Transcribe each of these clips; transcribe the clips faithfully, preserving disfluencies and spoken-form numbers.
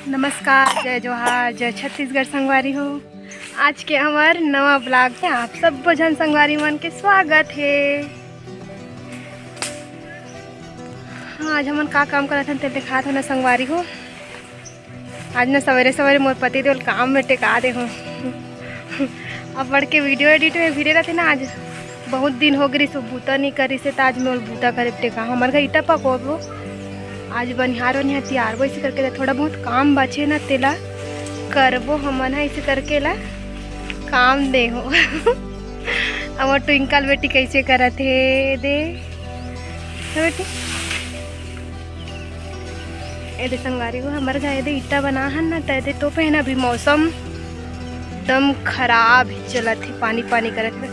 नमस्कार, जय जोहार, जय छत्तीसगढ़ संगवारी हो। आज के हमर नवा vlog में आप सब झन संगवारी मन के स्वागत हे। हाँ, आज हमन का काम करत हन, ते दिखात हो ना संगवारी हो। आज ना सवेरे सवेरे मोर पति देव ल काम में टेका दे हूँ। अब बढ़ के video edit में भिड़े रहते ना, आज बहुत दिन हो गए रिस बूता नहीं करिस हे, त आज मैं बूता करे टेका हूँ। हमर घर ईटा पकोबो, आज बनिहार वनिहार तियारबो, इसी करके थोड़ा बहुत काम बचे ना, तेला करबो हमन ह, इसी करके ला काम दे हो। अब वो ट्विंकल बेटी कैसे करत हे दे, हे बेटी। ए दे संगवारी हो, हमर घर ए दे ईटा बना हन ना, त ए दे तो पहना अभी मौसम एकदम खराब ही चलत हे, पानी पानी करत हे।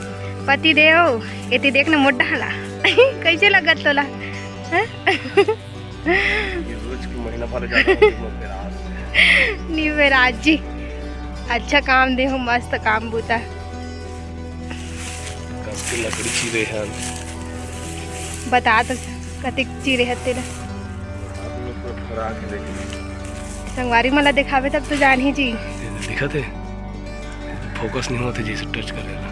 पति देव, एती देख ना मोर डाला। कैसे लगत तोला? हैं? ये रोज की महीना भर जाता हूँ, मैं तेरा हाथ। नी बेराज जी, अच्छा काम दे हो, मस्त काम बूता। कब के लकड़ी चीरे हन। बता तो, कतेक चीरे हते ना। आदमी को ठहरा के देख ले। संगवारी मन ला देखाबे तब तो जानही जी। ये दिखत हे? फोकस नहीं होते जैसे टच करेला।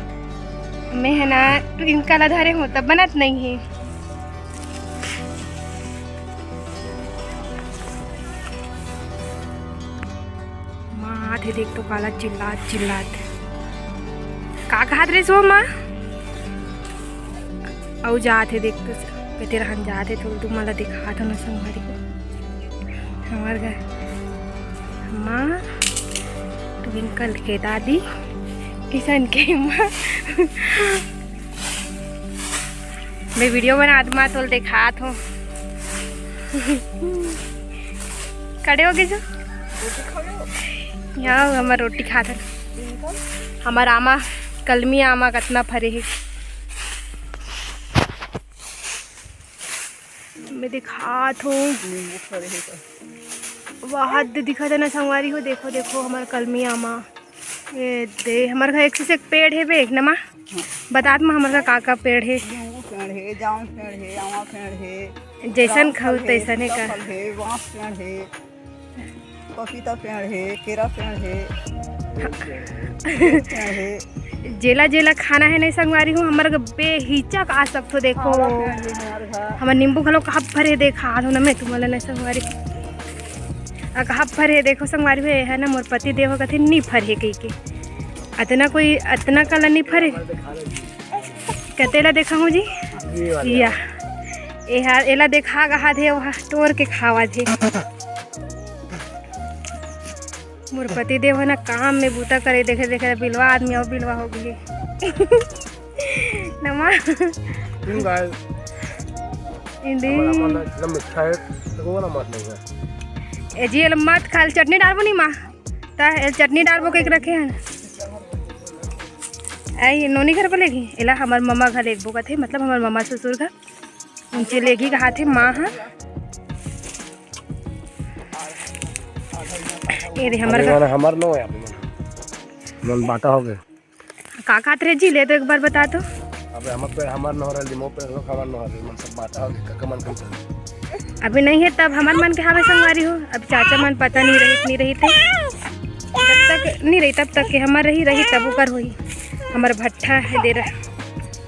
मैं है ना, ट्विंकल ला धरे हूँ तब बनत नहीं है। माँ आत हे देख तो काला चिल्लात चिल्लात। का कहत रहिस वो माँ? अउ जात हे देख तो बेटे रहन जात हे, थोड़ा तुम मला दिखात हो ना संगवारी हो। हमार घर माँ ट्विंकल के दादी किशन के माँ। मैं video बनात माँ तोल देखात हो। खड़े हो गए जो। यहाँ हमार रोटी खात हन। हमार आमा, कलमी आमा कतना फरे हे। मैं दिखात हूँ। नींबू फरे हे का? वाह, हद दिखत हे ना संगवारी हो। देखो, देखो, हमार कलमी आमा। ये दे, हमार घर एक से एक पेड़ हे बे, एक नमा। बतात मा हमार घर का का पेड़ हे। नींबू पेड़ हे, जाम पेड़ हे, आमा पेड़ हे, जैसन रामफल खाऊ हे, तैसन हे का। सीताफल हे, बांस पेड़ हे, पपीता पेड़ हे, केरा पेड़ हे, पेड़ हे। जेला जेला खाना हे नहीं संगवारी हो, हमर घर बेहिचक आ सकथो। देखो, हमारा पेड़ हे, हमारे घर। हमर नींबू घलो कहाँ फरे देखा आलू ना मैं तुम्हारा नहीं संगवारी। आ कहाँ फरे देखो संगवारी हो, ये है ना मोर पति देव कथे नी फरे कही के। अतना कोई अतना काला नी फरे। कतेला देखा हूँ जी? ये वाला। या। एहा, एला देखा कहा थे, वहाँ तोड़ के खावा थे। मोर पति देव है ना काम में बूता करे, देखे देखे बिलवा आदमी और बिलवा हो गई। नमा। हम्म, गाइस। इंदी। हमारा मन एकदम मीठा है, तो वो ना मत नहीं है। ए जी, एला मत खा, चटनी डालबो नहीं माँ। ता एला चटनी डालबो के रखे हैं। आई नोनी घर पर लेगी, एला हमार ममा घर लेगबो कथे, मतलब हमार ममा ससुर घर। उनसे लेगी कहा थे माँ, हाँ। ये रे हमार अरे घर। वाला हमार नो है, अभी मन, मन बांटा हो गए। का खात रहे जी, ले तो एक बार बता तो। अबे हमर पेड़ हमार न हो रहा, लिमो पेड़ लोग हमार न हो रहा, मन सब बांटा हो गए, कका मन खा। अभी नहीं है तब हमार मन के हावे संगवारी हो। अब चाचा मन पता नहीं रही, नहीं रही थे। जब तक नहीं रही तब तक के हमार रही, रही तब ओकर होई। हमार भट्ठा है दे रहा,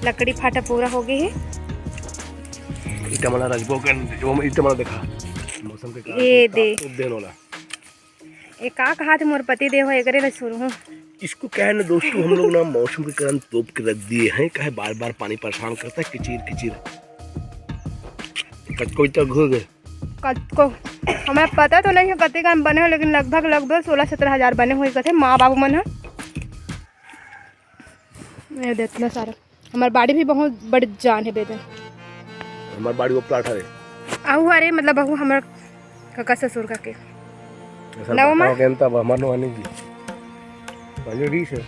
लकड़ी फाटा पूरा हो गए है। ईटा मला रजबो के, जो ईटा मला देखा। मौसम के कारण ये से दे। ताप देन होला। ए का कहा थे मोर पति देव, एकरे ले शुरू हूँ। इसको क्या है ना दोस्तों, हम लोग ना मौसम के कारण तोप के रख दिए हैं, काहे बार बार पानी परेशान करता है, किचिर किचिर। कचको इतना घुस गए। कतको हमें पता तो नहीं है कते काम बने हो, लेकिन लगभग, लगभग सोलह सत्रह हजार बने हुए कथे माँ बाबू मन ह। ये दे इतना सारा। हमार बाड़ी भी बहुत बड़ जान है बेदन। हमार बाड़ी वो प्लाट हरे। आहू हरे, मतलब, आहू हमार कका ससुर का के। ऐसा नवा बात माँ? हो गया ना, तब हमार नवा नहीं जी। पहले रीस है।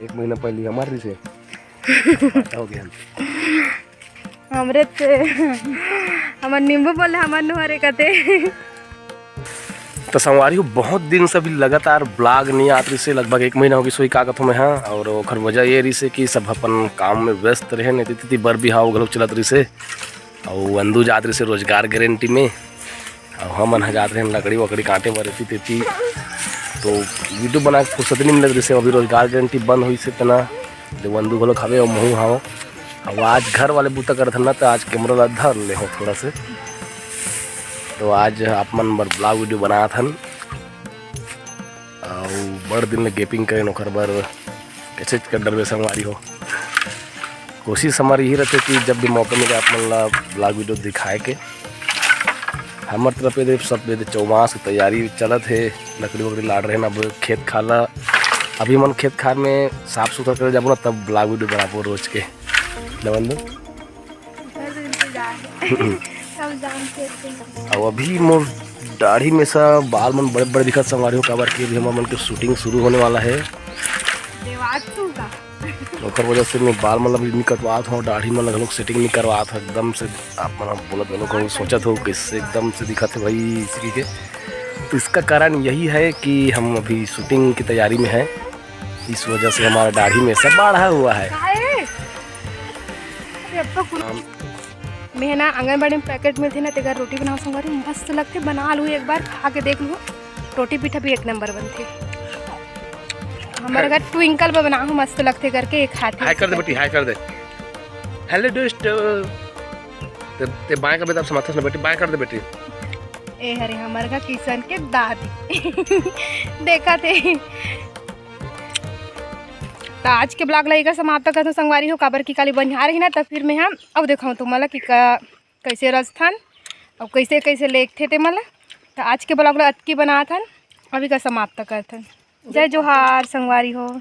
एक महीना पहले हमार रीस है। बात हो गया। हमरे ते, हमार नींबू बोले हमार नुहरे कते। तो संगवारी हो, बहुत दिन से अभी लगातार vlog नहीं आत रहिसे, लगभग एक महीना हो गई सोई का कथों मैं, हाँ। और ओखर वजह ये रहिसे कि सब अपन काम में व्यस्त रहे, नहीं तो इतनी बर बिहाव घलोक चलत रहिसे, और अंदू जात रहिसे रोजगार गारंटी में। अब हमन ह जात रहेन लकड़ी वकड़ी काटे बर एती तेती, तो वीडियो बना के फुर्सत नहीं मिलत रहिसे। अभी रोजगार गारंटी बंद होइस हे तना, देवंदू घलो हवे अउ महू हव। अब आज घर वाले बूता करत हन ना, तो आज कैमरा ला धर ले हो थोड़ा से। तो आज आप मन बर ब्लॉग वीडियो बनात हन, अउ बड़ दिन ले गैपिंग करेन ओकर बर। कैसे कर डरबे संगवारी हो। कोशिश हमारी यही रहते कि जब भी मौका मिले आप मन ला ब्लॉग वीडियो दिखाए के। हमर तरफ ये दे सब ये दे चौमास की तैयारी चलत हे, लकड़ी वकड़ी लाड़ रहे ना, अब खेत खार ला, अभी मन खेत खार में साफ सुथरा करे जाबो ना, तब ब्लॉग वीडियो बनाबो रोज के। नवंदु? बस इंतजार। सब जान के थे। अब अभी मोर दाढ़ी में सा बाल मन बड़े बड़े दिखत संगवारी हो, काबर कि अभी हमर मन के शूटिंग शुरू होने वाला है। देवात तू का? ओकर वजह से मैं बाल मतलब नहीं कटवात हूँ, दाढ़ी मन घलोक सेटिंग नहीं करवात हूँ एकदम से। आप मन बोलत घलोक हो, सोचत हो कैसे एकदम से दिखत है भाई इसी के। तो इसका कारण यही है कि हम अभी शूटिंग की तैयारी में हैं, इस वजह से हमारा दाढ़ी में सब बाढ़ा हुआ है। काहे? अरे अब तो कुल- हम मैं ना आंगनबाड़ी में पैकेट मिलथे ना, तेकर रोटी बनाओ संगवारी, मस्त लगथे। बना लू एक बार, खा के देख लू, रोटी पीठा भी एक नंबर बनथे। हमर घर ट्विंकल में बनाहूँ, मस्त लगथे करके, एक हाथ हाय कर दे बेटी, हाय कर दे। हेलो दोस्तों। ते, ते बाएं कर बेटा, समर्थन से बेटी, बाएं कर दे बेटी। ए हरे हमर घर किशन के दादी। देखा थे। तो आज के ब्लॉग ला एकर समाप्त करथों संगवारी हो, काबर कि काली बनिहार ही ना, तो फिर मैं हम अब देखाऊँ तुमन ला कि का, कैसे रचथन, अब कैसे कैसे लेखथे ते मन ला। तो आज के ब्लॉग ला अतकी बनाथन, अभी का समाप्त करथन। जय जोहार संगवारी हो।